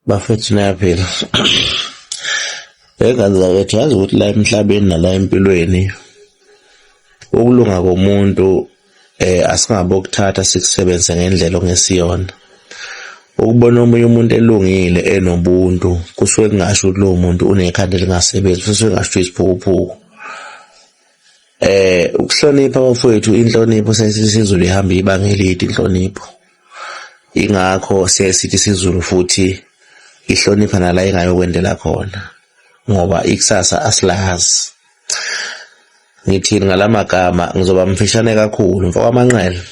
Bafethu niyaphila. Ngane zakwethu, yazi ukuthi la emhlabeni nala empilweni ukulunga komuntu asingabe ukuthatha sikusebenzise ngendlela ongesiyona. Ukubona omunye umuntu elungile enobuntu kusuke kungasho ukuthi lowo muntu unekhanda elingasebenzi, kusuke kungasho ukuthi uyisiphukuphuku. Ukuhlonipha bafowethu, inhlonipho sesithi isiZulu ihamba ibanga elide inhlonipho. Ingakho siyaye sithi isiZulu futhi ihlonipha nala ingayokwendela khona ngoba ikusasa asilazi. Ngithini ngalamagama ngizoba mfishane kakhulu mfokaManqele.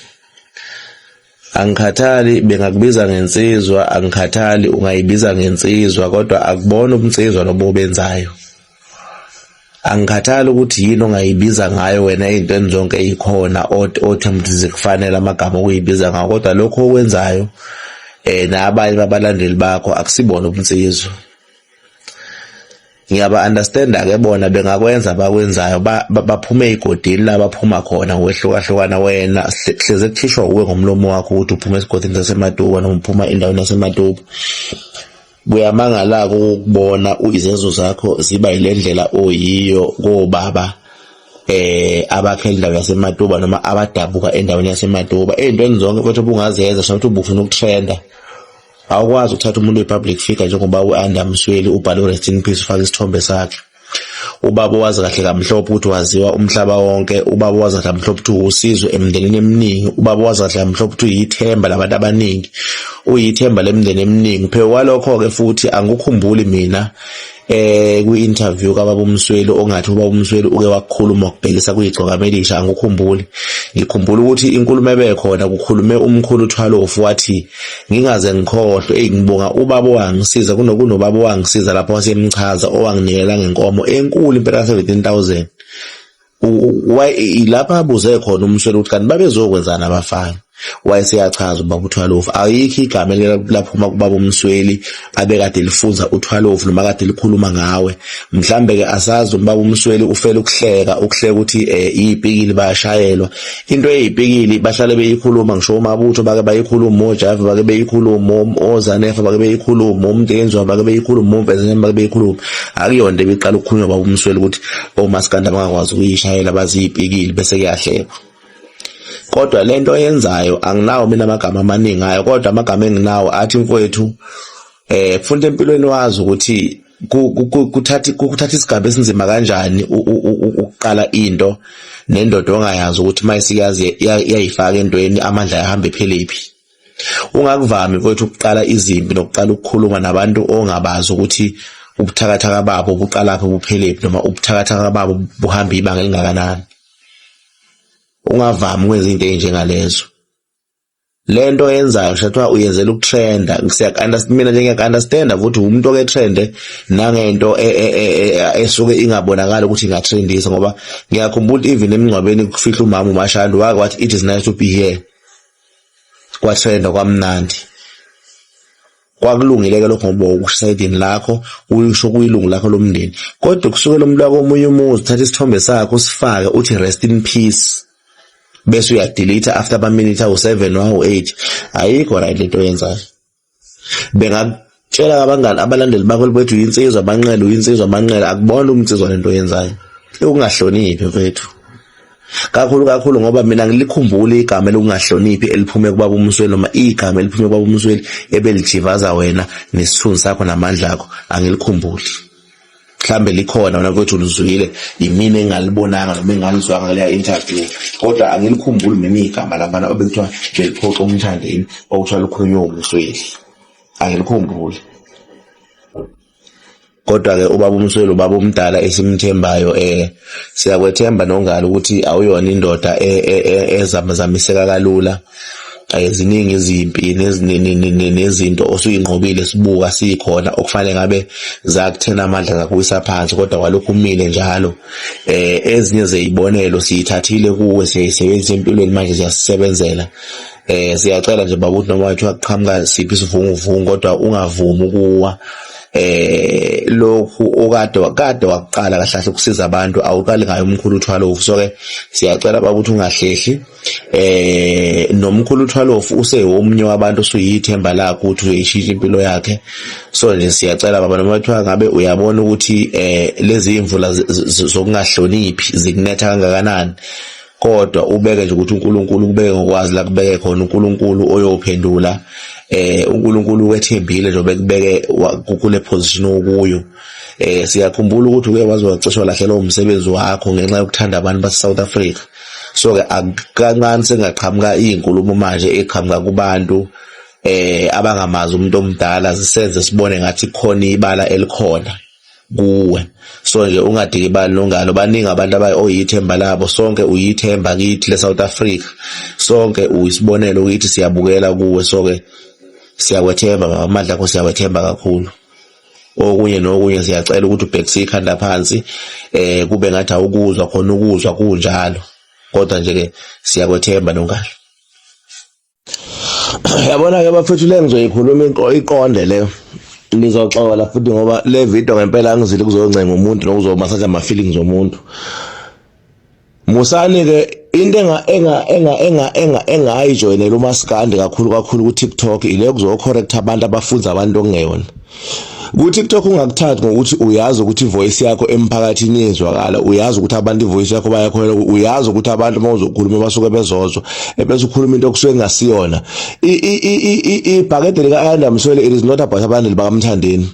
Angikhathali bengakubiza ngensizwa, angikhathali ungayibiza ngensizwa kodwa akubona ubunsizwa lobo obenzayo. Angikhathali ukuthi yini ongayibiza ngayo wena ey'ntweni zonke ey'khona othi ukuthi zikufanele amagama okuyibiza ngawo, kodwa lokhu okwenzayo nabanye babalandeli bakho akusibona ubunsizwa. Ngiyaba-understand-a-ke bona bengakwenza abakwenzayo, baphume ey'godini la baphuma khona ngokwehlukahlukana. Wena hleze kukhishwa uwe ngomlomo wakho ukuthi uphuma esigodini saseMatuba noma uphuma endaweni yaseMatuba. Kuyamangala-ke ukubona izenzo zakho ziba yile ndlela oyiyo kobaba abakhela indawo yaseMatuba noma abadabuka endaweni yaseMatuba. Ey'ntweni zonke mfethu obungazenza sho ukuthi ubufuna ukutrenda. Awukwazi ukuthatha umuntu oyi-public figure njengoba u-Anda Msweli ubhale u-rest in peace ufake isithombe sakhe. Ubaba owazi kahle kamhlophe ukuthi waziwa umhlaba wonke, ubaba owazi kahle kamhlophe ukuthi uwusizo emndenini eminingi, ubaba owazi kahle kamhlophe ukuthi uyithemba labantu abaningi, uyithemba lemindeni eminingi. Phezu kwalokho-ke futhi angikukhumbuli mina kwi-interview kababa uMsweli ongathi ubaba uMsweli uke wakukhuluma wakubhekisa kuyigcokama elisha, angikukhumbuli. Ngikhumbula ukuthi inkulumo ebekhona kukhulume umkhulu Thwalofu wathi ngingaze ngikhohlwe, eyi ngibonga ubaba owangisiza, kunobaba owangisiza lapho wasemchaza owanginikela ngenkomo enkulu impela ka-17,000. Ilapho abuze khona uMsweli ukuthi kanti babezokwenzani abafana, wayeseyachaza ubaba uThwalofu. Ayikho igama laphuma kubaba uMsweli abekade lifunza uThwalofu noma kade likhuluma ngawe. Mhlambe-ke asazi ubaba uMsweli ufela ukuhleka, ukuhleka ukuthi iy'pikili bayashayelwa. Into eyipikili bahlale beyikhuluma, ngisho omabutho bake bayikhuluma, oJava bake beyikhuluma, oZanefa bake beyikhuluma, oMndenziwa bake beyikhuluma, oMfezanyana bake beyikhuluma. Akuyona into ebiqala ukukhulunywa baba uMsweli ukuthi omaskandi abangakwazi ukuyishayela baziyipikili bese kuyahlekwa. Kodwa lento oyenzayo anginawo mina amagama amaningi ayo, kodwa amagama enginawo athi mfowethu kufunda empilweni wazi ukuthi kuthatha isigaba esinzima kanjani ukuqala into nendoda ongayazi ukuthi mayisiyazi iyayifaka entweni amandla ayahamba ephelephi. Ungakuvami mfowethu ukuqala izimpi nokuqala ukukhuluma nabantu ongabazi ukuthi ubuthakathaka babo buqalaphi buphelephi noma ubuthakathaka babo buhamba ibanga elingakanani. Ungavami ukwenza into ey'njengalezo. Le nto oyenzayo shathiwa uyenzela ukutrenda, mina nje ngiyaku-understand-a ukuthi umuntu oke trende nangento esuke ingabonakali ukuthi ingatrendisa, ngoba ngiyakhumbula ukuthi even emngcwabeni kufihla umama uMashandu wake wathi it is nice to be here, kwatrenda kwamnandi. Kwakulungile-ke lokho ngoba ukusayidini lakho uyisho kuyilungu lakho lomndeni, kodwa kusukela umuntu wakomunye umuzi uthatha isithombe sakhe usifake uthi rest in peace bese uyadelete after ama-minute awu-7 or awu-8, ayikho right lento oyenzayo. Bengakutshela abangani abalandeli bakho bethi uyinsizwa Manqele, uyinsizwa Manqele, akubona umnsizwa lento oyenzayo. Ukungahloniphi mfethu kakhulu kakhulu, ngoba mina ngilikhumbula igama elokungahloniphi eliphume kubaba uMsweli noma igama eliphume kubaba uMsweli ebelijivaza wena nesithunzi sakho namandla akho, angilikhumbuli. Mhlambe likhona wena mfethu ulizwile, yimina engingalibonanga noma engingalizwanga kuleya interview, kodwa angilikhumbuli mina igama laphana obekuthiwa beliphoxa uMthandeni okuthiwa likhulunywe uMsweli, angilikhumbuli. Kodwa-ke ubaba uMsweli ubaba omdala esimthembayo, siyakwethemba Nongalo ukuthi awuyona indoda ezamazamiseka kalula. Ziningi izimpi nezinto osuyinqobile sibuka sikhona okufanele ngabe zakuthena amandla zakuwisa phansi, kodwa kwalokhu umile njalo. Ezinye zeyibonelo siyithathile kuwe siyayisebenzisa empilweni manje ziyasisebenzela. Siyacela nje baba ukuthi noma kuthiwa kuqhamuka siphi isivunguvungu kodwa ungavumi ukuwa. Lokhu okade kade wakuqala kahle kahle ukusiza abantu, awuqali ngayo umkhulu uThwalofu. So ke siyacela baba ukuthi ungahlehli. Nomkhulu uThwalofu usewomunye wabantu osuyithemba lakhe ukuthi uzoyishintsha impilo yakhe. So nje siyacela baba, noma kuthiwa ngabe uyabona ukuthi lezi imvula zokungahloniphi zikunetha kangakanani, kodwa ubeke nje ukuthi uNkulunkulu kubeke ngokwazi la kubeke khona uNkulunkulu oyophendula. UNkulunkulu wethembile nje bekubeke kule position okuyo. Siyakhumbula ukuthi uke waze wacishwa lahlelwa umsebenzi wakho ngenxa yokuthanda abantu base South Africa. So ke akukancane sengaqhamuka izinkulumo manje eqhamuka kubantu abangamazi umuntu omdala, zisenze sibone ngathi khona ibala elikhona kuwe. So nje ungadikibali nongalo, baningi abantu abayi oyithemba labo, sonke uyithemba kithi le South Africa, sonke uyisibonelo kithi, siyabukela kuwe. So ke siyakwethemba baba, amandla akho siyakwethemba kakhulu. Okunye nokunye siyacela ukuthi ubhekise ikhanda phansi, kube ngathi awukuzwa khona ukuzwa kunjalo, kodwa nje ke siyakwethemba nongalo. Yabona ke bafethu, le ngizoyikhuluma iqonde le, nizoxola futhi ngoba le video ngempela angizile kuzoncenga umuntu nokuzomasaja ama feelings omuntu. Musani ke into enga enga enga enga enga engayijoyinela umaskandi kakhulu kakhulu ku TikTok ile kuzo correct abantu abafunza abantu okungeyona. Ku TikTok ungakuthathi ngokuthi uyazi ukuthi ivoice yakho emphakathini iyezwakala, uyazi ukuthi abantu ivoice yakho bayakholelwa, uyazi ukuthi abantu uma uzokhuluma basuke bezozwa, ebese ukhuluma into okusuke kungasiyona. Ibhakede lika Ayanda Msweli, it is not about abalandeli bakaMthandeni.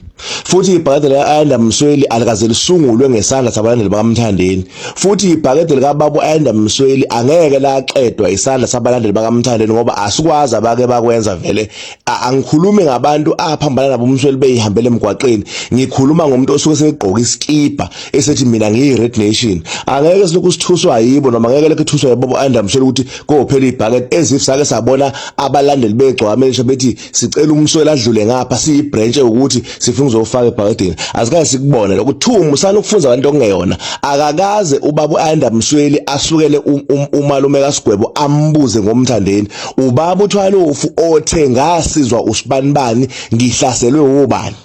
Futhi ibhakede lika Ayanda Msweli alikaze lisungulwe ngesandla sabalandeli bakaMthandeni. Futhi ibhakede likababa u-Ayanda Msweli angeke laqedwa isandla sabalandeli bakaMthandeni, ngoba asikwazi abake bakwenza vele. Angikhulumi ngabantu aphambana nabo uMsweli beyihambele emgwaqeni, ngikhuluma ngomuntu osuke segqoka iskipa esethi mina ngiyi-Red Nation. Angeke silokhu sithuswa yibo, noma ngeke lokhu ithuswa yibo u-Ayanda Msweli ukuthi kophela ibhakede, as if sake sabona abalandeli begcwama elisha bethi sicela uMsweli adlule ngapha siyi-branch ukuthi sifuna ukuzofaka ebhakedeni. Asikaze sikubone lokho. Two, musani ukufunza abantu okungeyona. Akakaze ubaba u-Ayanda Msweli asukele umalume kaSigwebo ambuze ngoMthandeni. Ubaba uThwalofu othe ngasizwa usibanibani, ngihlaselwe ubani.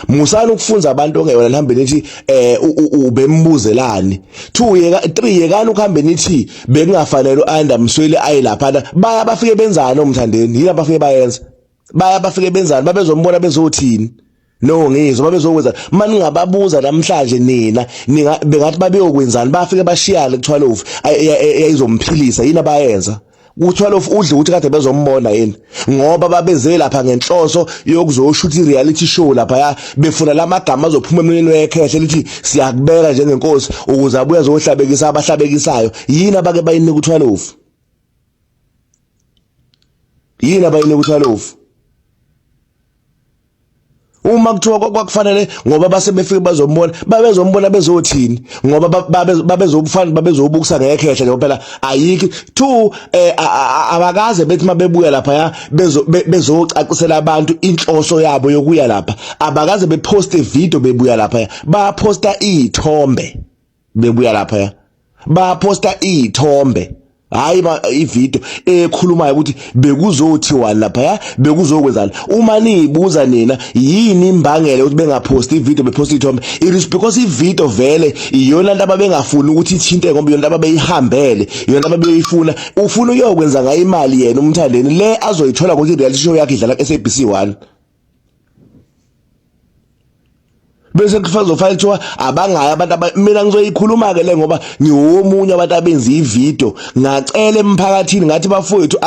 Musani ukufunza abantu ongeyona, nihambe nithi ubembuzelani. 2 yeka 3 yekani ukuhambe nithi bekungafanele uAyanda Msweli aye lapha. Baya bafike benzani oMthandeni? Yini abafike bayenza? Baya bafike benzani? Babezombona bezothini? No, ngizwa babezokwenza. Maningababuza namhlanje nina, ninga bengathi babeyokwenzani? Bafike bashiyane ku12 eyayizomphilisa, yini abayenza? Ku12 udle ukuthi kade bezombona yini? Ngoba babeze lapha ngenhloso yokuzoshutha i-reality show lapha, ya befuna lamagama azophuma emlonyeni wekhehle lithi siyakubeka njengenkosi, ukuze abuye azohlabekisa abahlabekisayo. Yini abake bayinika u12? Yini abayinika u12? Uma kuthiwa kwakufanele ngoba base befike bazombona, babezombona bezothini? Ngoba babezobufana babezobukisa ngekhehle nje phela, ayikho. Two, abakaze bethi mabebuya lapha ya bezocacisela abantu inhloso yabo yokuya lapha. Abakaze beposte video bebuya lapha, baposta izithombe bebuya lapha, baposta izithombe, hayi ivideo ekhulumayo ukuthi bekuzothiwani lapha, bekuzokwenzani. Uma niyibuza nina yini imbangela ukuthi bengaphosti ivideo, bephosta ithombe, it is because ivideo vele iyona nto ababengafuni ukuthi ithinte, ngoba iyona nto ababeyihambele, iyona nto ababeyifuna. Ufuna uyokwenza ngayo imali yena uMthandeni le azoyithola ukuthi i-reality show yakhe idlala ku-SABC 1, bese kufanele kuthiwa abangayi abantu. Mina ngizoyikhuluma ke le ngoba ngiwomunye abantu abenza ivideo. Ngacela emphakathini, ngathi bafowethu,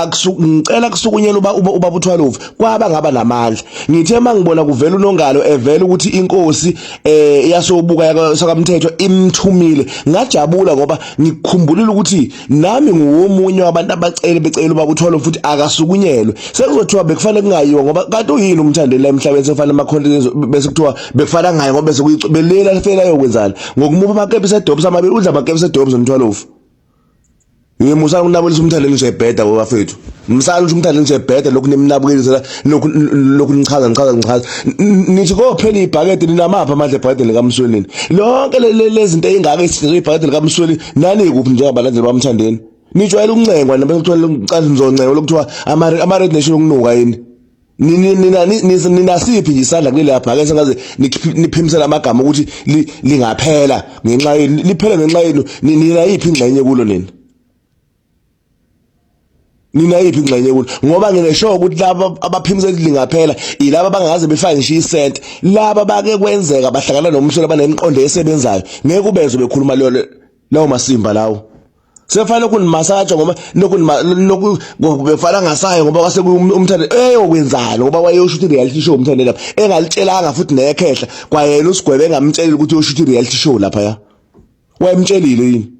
ngicela kusukunyelwa ubaba uThwalofu kwaba ngaba namandla. Ngithe mangibona kuvela unongalo evela ukuthi inkosi yasobuka sakamthetho imthumile, ngajabula ngoba ngikukhumbulile ukuthi nami nguwomunye wabantu abacele becela ubaba uThwalofu futhi akasukunyelwe. Sekuzothiwa bekufanele kungayiwa ngoba kanti uyini uMthandeni la emhlabeni? Sekufanele ama-content, bese kuthiwa bekufanele angayi ngoba bese kuyibelela fela yokwenzani ngokumupha amakepisi eDobbs amabili. Udla amakepisi eDobbs noMthwalofu. Musani ukunabulisa uMthandeni nje ebheda, bafethu. Musani ukuthi uMthandeni nje ebheda lokhu nimnabukelisa lokhu lokhu, nichaza nichaza nichaza, nithi kophela ibhakede. Ninamaphi amandla ebhakede likaMsweli? Lonke lezi zinto ey'ngaka esithizwe ibhakede likaMsweli, nani kuphi njengabalandeli baMthandeni? Nijwayele ukuncengwa nabese kuthiwa nizoncenga lokuthiwa ama-Red Nation okunuka yini? Nina ninasiphi nje isandla kuleli bhakethe ngaze niphimisela amagama ukuthi lingaphela ngenxa yenu, liphele ngenxa yenu. Nina yiphi ingxenye kulo nina? Nina yiphi ingxenye kulo? Ngoba nginesho ukuthi laba abaphimisela ukuthi lingaphela ilaba abangaze befake ngisho isent, laba bake kwenzeka bahlangana nomsweli abanemiqondo esebenzayo, ngeke ubezwe bekhuluma lawo masimba lawo. Sekufanele kunimasaja ngoba lokhu lokhu befana ngasayo ngoba kwase umthande eyokwenzani ngoba wayeyoshuthi reality show umthande lapha engalitshelanga futhi nekhehla kwayena usigwebe engamtshelile ukuthi uyoshuthi reality show lapha ya wayemtshelile yini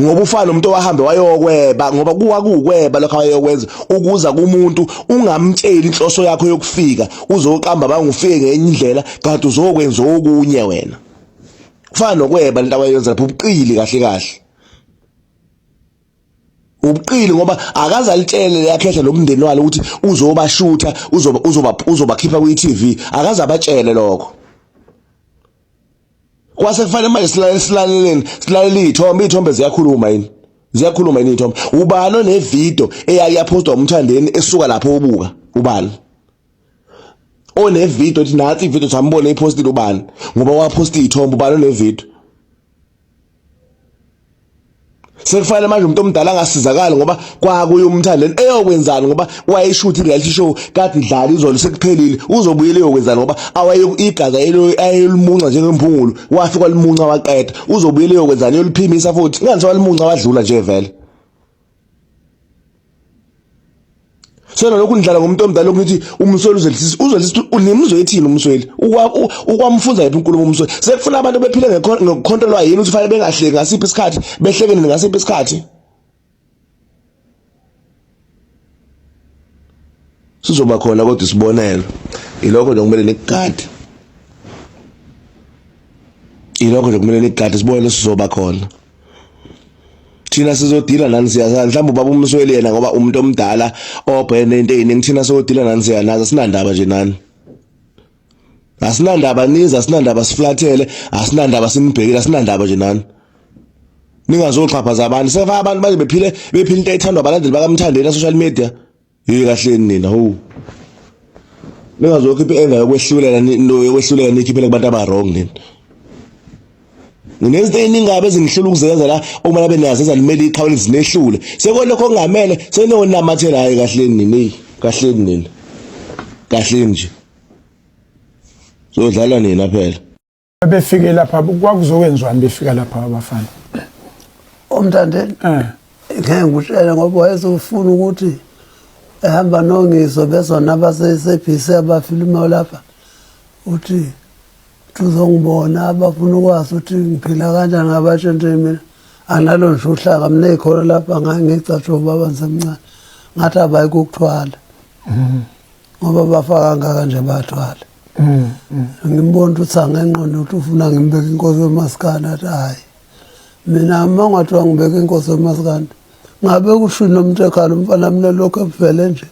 ngoba ufana nomuntu owahambe wayokweba ngoba kuwakukweba lokho ayokwenza ukuza kumuntu ungamtsheli inhloso yakho yokufika uzoqamba bangufike ngenye indlela kanti uzokwenza okunye wena. Kufana nokweba lento abayenza lapho, ubuqili kahle kahle. Ubuqili ngoba akaze alitshele leyakhehla lomndeni walo ukuthi uzobashutha, uzoba uzoba uzobakhipha kwi-TV, akaze abatshele lokho. Kwase kufanele manje silalele silaleleni, silalele iy'thombe, iy'thombe ziyakhuluma yini? Ziyakhuluma yini iy'thombe? Ubani onevidiyo eyake yaphostwa umthandeni esuka lapho ubuka? Ubani? Onevidiyo ethi nansi ividiyo sambona iphostile ubani? Ngoba waphosta iy'thombe, ubani onevidiyo? Sekufanele manje umuntu omdala angasizakali ngoba kwakuye umthandeni eyokwenzani ngoba wayeshutha i-reality show kade idlala izolo sekuphelile, uzobuyela eyokwenzani ngoba awaye igazi ayelimunca njengembungulu, wafika walimunca waqeda, uzobuyela eyokwenzani eyoliphimisa futhi ngani sewalimunca wadlula nje vele. Sena lokhu nidlala ngomuntu omdala lokhu nithi umsweli uzelisa uzelisa nimzwe ethini umsweli ukwamfunza yiphi inkulumo umsweli sekufuna abantu bephile ngokukhontrolwa yini ukuthi fanele bengahleki ngasiphi isikhathi behlekene ngasiphi isikhathi. Sizoba khona kodwa isibonelo ilokho nje kumele nikugade, ilokho nje kumele nikugade, isibonelo sizoba khona. Thina sizodila nani siyazana, mhlawumbe ubaba umsweli yena ngoba umuntu omdala obhene nento eyiningi, thina sodila nani siyanazi, asinandaba nje nani, asinandaba nize, asinandaba siflathele, asinandaba sinibhekile, asinandaba nje nani. Ningazoxhaphaza abantu, sefa abantu manje bephile bephila into ethandwa abalandeli bakamthandeni na social media. Hey kahleni nina ho. Ningazokhipha enga yokwehlulela yokwehluleka nikhiphele kubantu aba wrong nina. Nginezinto eziningi kabi ezingihlula ukuzenza la uma labe niyazenza nimele iqhawe lizinehlule. Sekolokho okungamele senonamathela hayi kahleni nina hey kahleni nina. Kahleni nje. Sodlala nina phela. Befike lapha kwakuzokwenziwani befika lapha abafana? Umthandeni ngeke ngikutshele ngoba wayezofuna ukuthi ehamba nongizwe bezona abase-SABC abafilimayo lapha uthi uzongibona abafuna ukwazi ukuthi ngiphila kanjani ngabatsho nje mina analo nje uhlaka mina ekhona lapha ngangicatshwa ubaba ngisemncane ngathi abayi kukuthwala ngoba bafa kangaka nje bathwala. Ngimbona ukuthi angenqondo ukuthi ufuna ngimbeke inkosi yomasikandi athi hhayi mina uma ungathiwa ngibeke inkosi yomasikandi ngabe kushini nomuntu ekhala umfana mina lokhu evele nje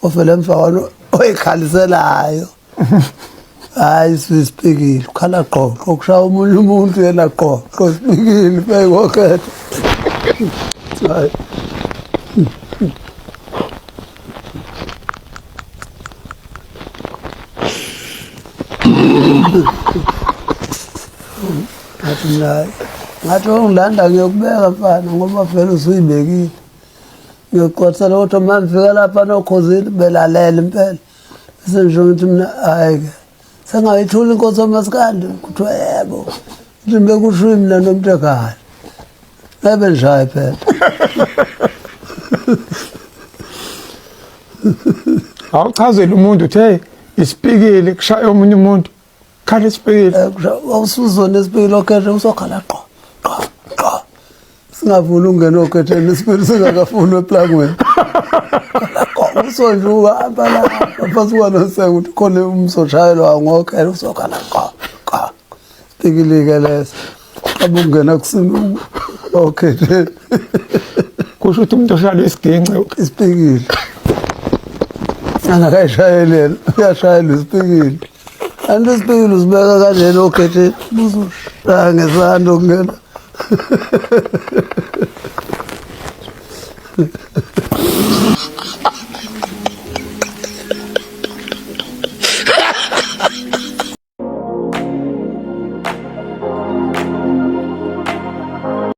ovele emfakwana oyikhaliselayo hhayi sisipikile ukhala qoqo kushaya omunye umuntu yena qoqo sipikile beyikokhetha hayi. Ngathi mina hhayi ngathi ongilanda ngiyokubeka mfana ngoba vele usuyibekile ngiyokuqothisela kodwa uma ngifika lapha nokhozini belalela impela bese ngisho ngithi mina hhayi-ke sengayithula inkosi yomasikandi kuthiwa yebo ngithi bekusho mina nomuntu ekhaya ebe ngishaye phela. Awuchazele umuntu uthe isipikili kushaya omunye umuntu khala isipikili. Awusuzona isipikili okhethe usokhala qo qo qo singavuni ungena okhetheni isipikili singakafuni eplangweni usonje uhamba lapha phansi kwanosenga ukuthi khona umsoshayelwa ngokhela usokhala qo qo isipikili-ke leso abungena kusini okhetheni kusho ukuthi umuntu oshayela isiginci isipikili angakayishayelela uyashayela isipikili anti isipikili usibeka kanjena okhetheni uzushaya ngesandla okungena.